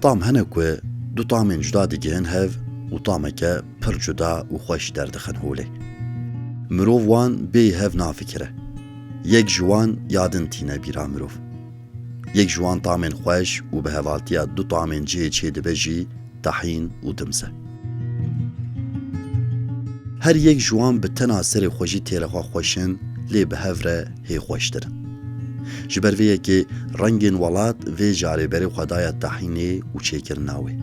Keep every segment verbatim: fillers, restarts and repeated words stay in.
Tam hene ku du tamên cuda digihin hev û tameke pir cuda û xweş derdixin holê. Mirov wan bêyî hev nafikire. Yek ji wan ya din tîne bîra mirov. Yek ji wan tamên xweş û bi hevaltiya du tamên cihê çêdibe jî tahîn û dimz e. Her yek ji wan bi tena serê xwe jî têrê xwe xweş in, lê bi hev re hê xweştir in. Ji ber vê yekê rengên welat vê carê berê xwe daye tahînê û çêkirina wê.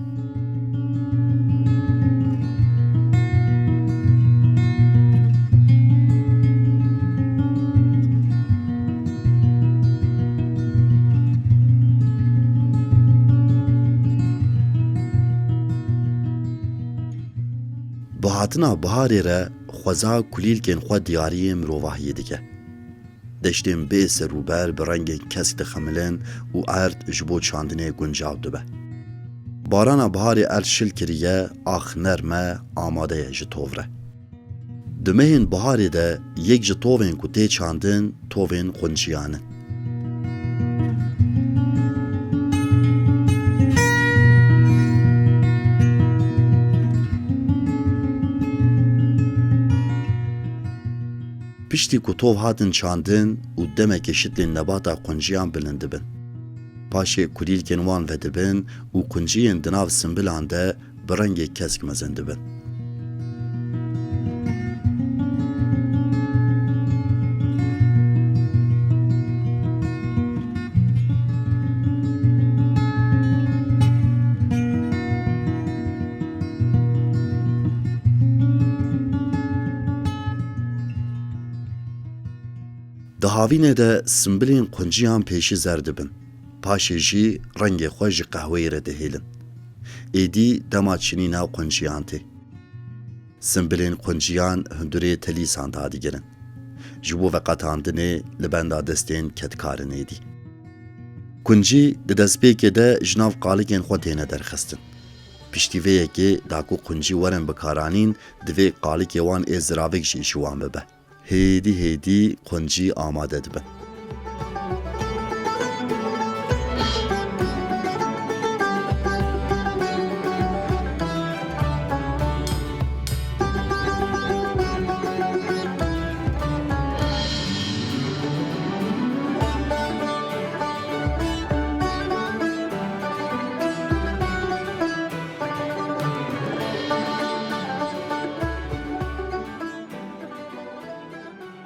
Bi hatina biharê re xweza kulîlkên xwe diyariyê mirovahiyê dike. Deştên bê serûber bi rengên kesk dixemilin û erd ji bo çandinê guncav dibe. Barana biharê erd şil kiriye, ax nerm e, amade ye ji tov re. Di mehên biharê de yek ji tovên ku tê çandin, tovên qunciyan in. Piştî ku tov hatin çandin û demekê şitlên nebata qunciyan bilind dibin. Paşê kulîlkên wan vedibin û qunciyên di nav simbilan de bi rengê kesk mezin dibin. Di havînê de simbilên qunciyan pêşî zer dibin, paşê jî rengê xwe ji qehweyê re dihêlin. Êdî dema çinîna qunciyan tê. Simbilên qunciyan hundurê telîsan dadigirin. Ji bo veqetandinê li benda destên kedkar in êdî. Kuncî di destpêkê de ji nav qalikên xwe têne derxistin. Piştî vê yekê da ku quncî werin bikaranîn, divê qalikê wan ê ziravek jî ji wan bibe. Hêdî hêdî quncî amade dibin.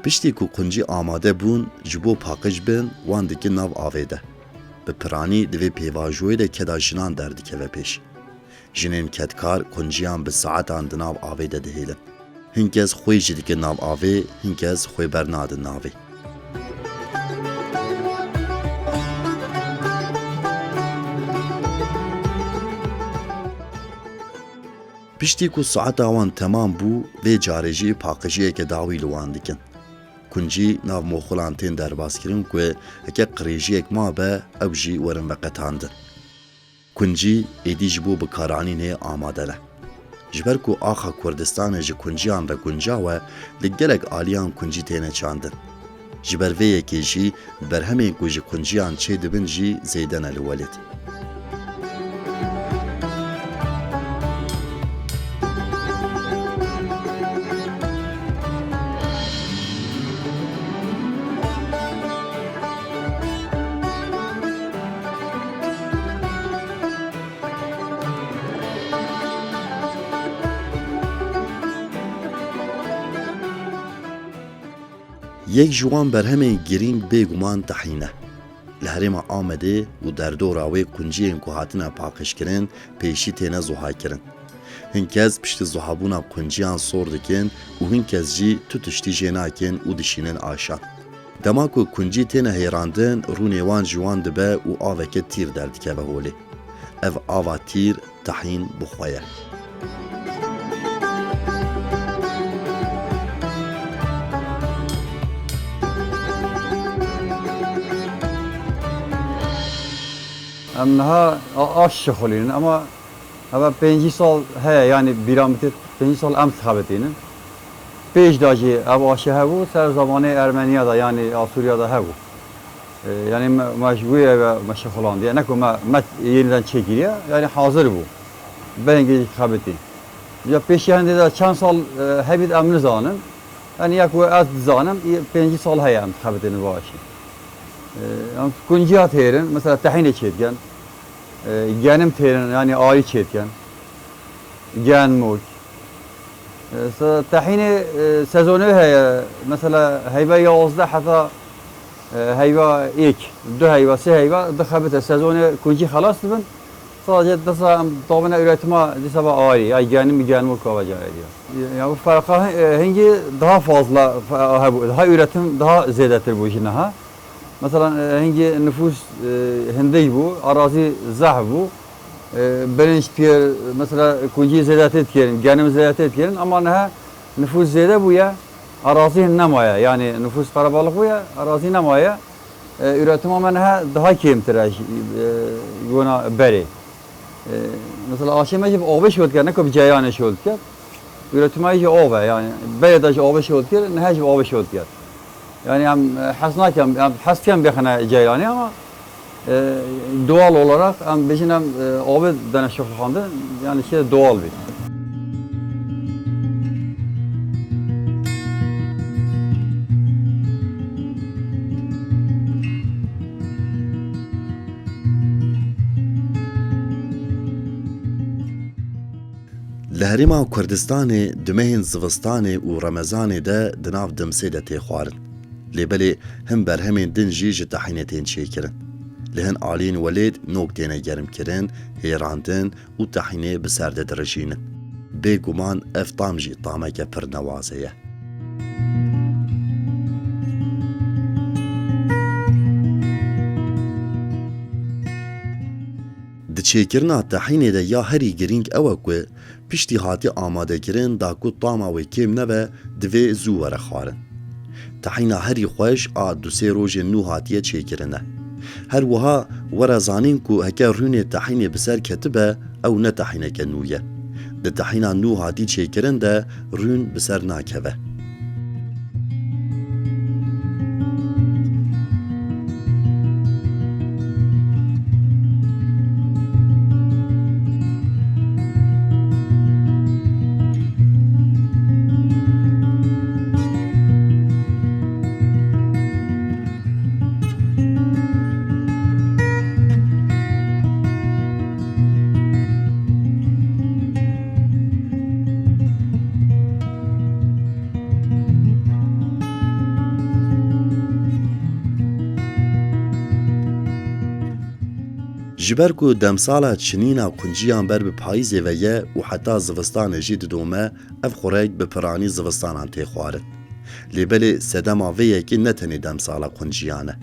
Piştî ku quncî amade bûn, ji bo paqij bin, wan dikin nav avê de. Bi piranî di vê pêvajoyê de keda jinan derdikeve pêş. Jinên kedkar qunciyan bi saetan di nav avê de dihêlin. Hin kes xwê jî dikin nav avê, hin kes xwê bernadin navê. Piştî ku saeta wan temam bû, vê carê jî paqijiyeke dawî li wan dikin. Kuncî nav moxulan tên derbaskirin ku heke qirêjiyek mabe, ew jî werin veqetandin. Kuncî êdî ji bo bikaranînê amade ne. Ji ber ku axa Kurdistanê ji kunciyan ve guncaw e, li gelek aliyan kuncî têne çandin. Ji ber vê yekê jî berhemên ku ji kunciyan çêdibin jî zêde ne li welêt. Yek ji wan berhemên girîng bêguman tahîn e. Li herêma Amedê û derdora wê qunciyên ku hatine paqijkirin pêşî têne zuhakirin. Hin kes piştî zuhabûna qunciyan sor dikin û hin kes jî tu tiştî jê nakin û dişînin aşan. Dema ku kuncî têne hêrandin, rûnê wan ji wan dibe û aveke tîr derdikeve holê. Ev ava tîr tahîn bi xwe ye. Em niha a-, aş şixulînin, ama eva pêncî sal heye, yanî bîra min tê pêncî sal em dixebitînin. Pêş de jî ev aşê hebû, ser zemanê Ermeniya de, yanî Asûriya de hebû. E, yanî me, me ji wê ve me şixulandiye. Ne ku me, me yeniden çêkiriye, yanî hazir bû. Belengê jî xebitî. Ya pêşiya hindê de çend sal, e, hebît em nizanin. Yanî ya ku ez dizanim, pêncî sal heye em dixebitînin vaşî. E, em kunciya têrin, mesela tehînê çêdikin. E, genim têrin, yanî arî çêdikin. Gen, mûk. E, se-, tehînê, e, sezonê heye. Mesela heyva yazdeh heta, e, heyva êk, du heyva, sê heyva dixebite. Sezonê kuncî xelas dibin. Sadece disa em tabine üretima dîsa ve arî. Ya genim, gen, mûk ve carê diye. Ya bu ferqa hi-, e, hingî daha fazla fe-, hebû, daha üretim daha zêdetir bû ji niha. Mesela, e, hingî nifûs, e, hindî bû, arazî zehf bû. E, birinc piyê, mesela, kuncî zêdetir dikirin, genim zêdetir dikirin, ama niha nifûs zêde bûye, arazî hin nemaye. Yanî nifûs qerebalix bûye, arazî nemaye. E, üretima me niha daha kêmtir e, ji, e, ji bona berê. E, mesela aşê me jî bi avê şol dike, ne ku bi ceyranê şol dike. Üretima jî av e, yanî berê de ji avê şol dike, niha jî bi avê şol dike. Yanî em, e, hez nakin, em hez dikin bêxine ceyranê ama, e, doğal olarak em bêjin em, e, avê dene şixandin, yanî şey doğal bî. Li Herêma Kurdistanê di mehên zivistanê û Remezanê de di nav dimsê de tê xwarin. Lê belê hin berhemên din jî ji tehînê tên çêkirin. Li hin aliyên welêt nok têne germkirin, hêrandin û tehînê bi ser de dirijînin. Bêguman ev tam jî tameke pir newaze ye. Di çêkirina tehînê de ya herî girîng ew e ku piştî hatiye amadekirin da ku tama wê kêm nebe, divê zû were xwarin. Tehîna herî xweş a du sê rojên nû hatiye çêkirin e. Her wiha were zanîn ku heke rûnê tehînê bi ser ketibe, ew ne tehîneke nû ye. Di tehîna nû hatî çêkirin de rûn bi ser nakeve. Ji ber ku demsala çinîna qunciyan ber bi payîzê ve ye û heta zivistanê jî didome, ev xurek bi piranî zivistanan tê xwarin. Lê belê sedema vê yekê ne tenê demsala qunciyan e.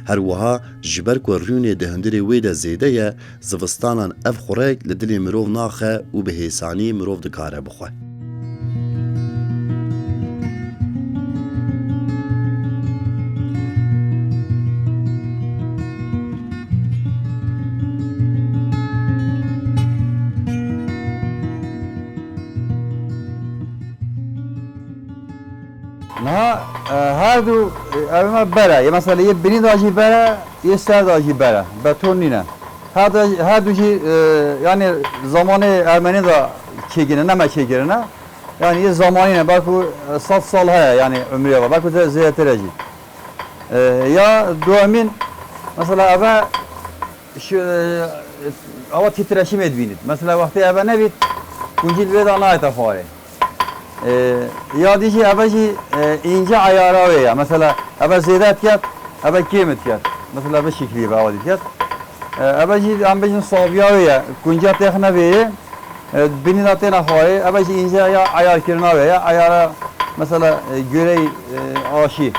Her wiha ji ber ku rûnê di hundirê wê de zêde ye, zivistanan ev xurek li dilê mirov naxe û bi hêsanî mirov dikare bixwe. Niha, e, her du, e, evê me ber e. Yê mesela yê binî de jî ber e, yê ser de jî ber e. Beton nîne. Her de, her du jî, e, yanî zamanê Ermenî de çêkirine, ne me çêkirine. Yanî yê zamanî ne, belkû, e, sed sal heye, yanî umrê ve, belkû zê-, zêdetir e jî. E, ya duemîn, mesela eve şu, e, ava titreşimê dibînit. Mesela wextê eve nebît, kuncî li vê de nayete xwarê. E, ya dî jî eve jî, e, înce eyara wê ye. Mesela eve zêde diket, eve kêm diket. Mesela bi şiklî ve ava diket. E, eve jî em bêjin saviya wê ye. Kunciya têxine vê ye. E, binî de têne xwarê. Eve jî înce ya eyarkirina wê ye. Eyara mesela, e, görey, e, aşî,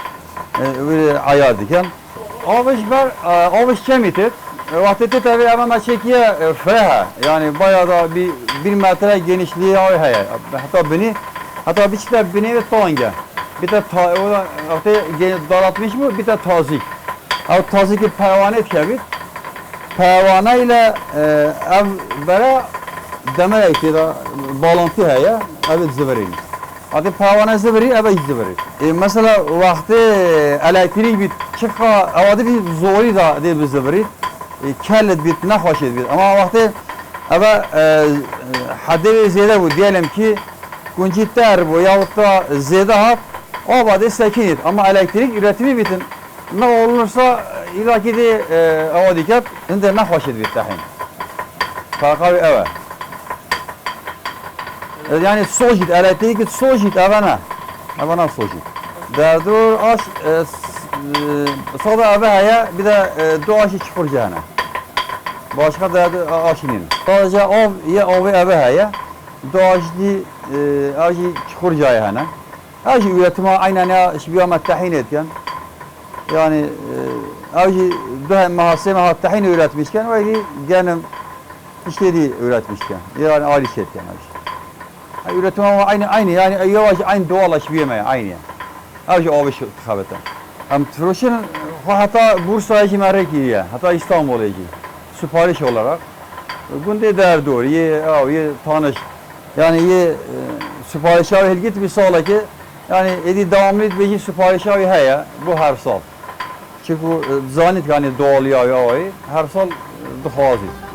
e, wê eyar dikin. Aviş ber, e, aviş kemî têt. E, wextê têt evê eve me çêkiye, e, fireh e. Yanî baya da bir, bir metre genişliği aw heye. Heta binî, heta biçîte binê ve tang e. Bir de ta-, o da, wextê ge-, daraltmış bû, bir de tazik. Ew tazikê perwane dikevît. Perwane ile, e, ev bere demerek tê de bağlantı heye, ev dizivirîn. Hatê perwane zibirî, eve jî zibirî. E, mesela wextê elektrîk bît, çiqa ewadî bî zorî da dê bi zibirî. E, kelit bît, nexweşêt bît. Ama wextê eve, e, hedê wê zêde bû, diyelim ki kuncî ter bû yahut da zêde hat, ava dê sekinît. Ama elektrîk üretimi bîtin, ne olursa, e, îlla ki dê, e, ewadî ket, hinde nexweşêt bît tehîn. Farqa wê ev e. E, yani sojît, elektrîk sojît, eve ne. Eve ne sojît. Derdor aş, e, s-, e, sada eve heye, bir de, e, du aşî çukur cehene. Başka derdi a-, aşî nîn. Sadece av, ye avê eve heye. Du aşî, e, aşî çukur cayê hene. Her şey üretime aynen ya, şibiya me tehîn etken. Yani, e, ew jî du he-, meha sê meha tehîn üretmişken, wekî genim işte di üretmişken. Yani alî şetken ew jî. Ha, üretim ama aynı, aynı, yani yavaş aynı doğal aşbiye me aynı. Ew jî avê şi-, dixebite. Em difiroşin, xwe heta Bursayê jî me rê kiriye, heta Îstanbulê jî. Sipariş olarak. Gundê Derdor, yê ew, yê Tanış. Yani yê, e, siparişa wê hilgît bir salekê, yani êdî devamlı dibêjî siparişa wê heye, bu her sal. Çiku, e, zanît yani doğaliya wê awayî, her sal, e, dixwazî.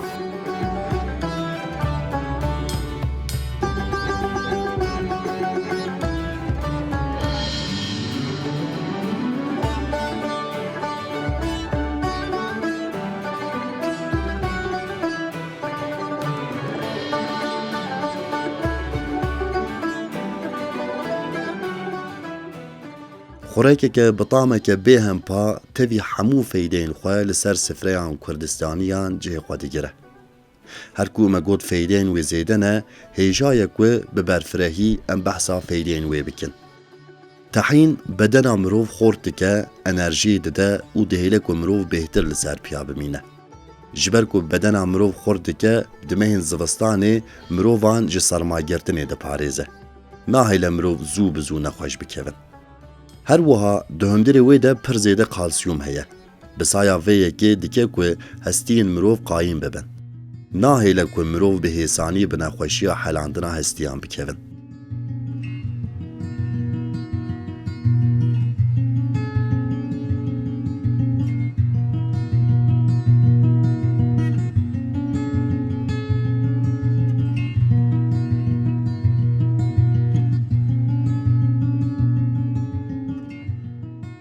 Xurekeke bi tameke bêhempa tevî hemû feydeyên xwe li ser sifreyan Kurdistaniyan cihê xwe digire. Her ku me got feydeyên wê zêde ne, hêja ye ku bi berfirehî em behsa feydeyên wê bikin. Tehîn bedena mirov xort dike, enerjiyê dide û dihêle ku mirov bêhtir li ser piya bimîne. Ji ber ku bedena mirov xurt dike, di mehên zivistanê mirovan ji sermagirtinê diparêze. Nahêle mirov zû bi zû nexweş bikevin. Her wiha di hundirê wê de pir zêde kalsiyum heye. Bi saya vê yekê dike ku hestiyên mirov qayîm bibin. Nahêle ku mirov bi hêsanî bi nexweşiya helandina hestiyan bikevin.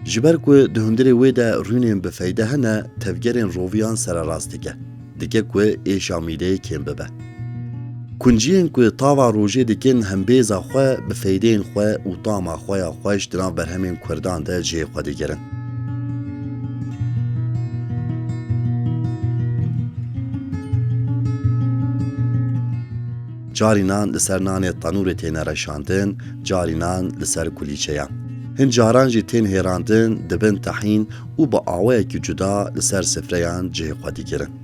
Ji ber ku di hundirê wê de rûnên bi feyde hene, tevgerên roviyan sererast dike. Dike ku êşa mîdeyê kêm bibe. Kunciyên ku tava rojê dikin hembêza xwe bi feydeyên xwe û tama xwe ya xweş di nav berhemên Kurdan de cihê xwe digirin. Carînan li ser nanê tenûrê têne reşandin, carînan li ser kulîçeyan. Hin caran jî tên hêrandin, dibin tehîn û bi awayekî cuda li ser sifreyan cihê xwe digirin.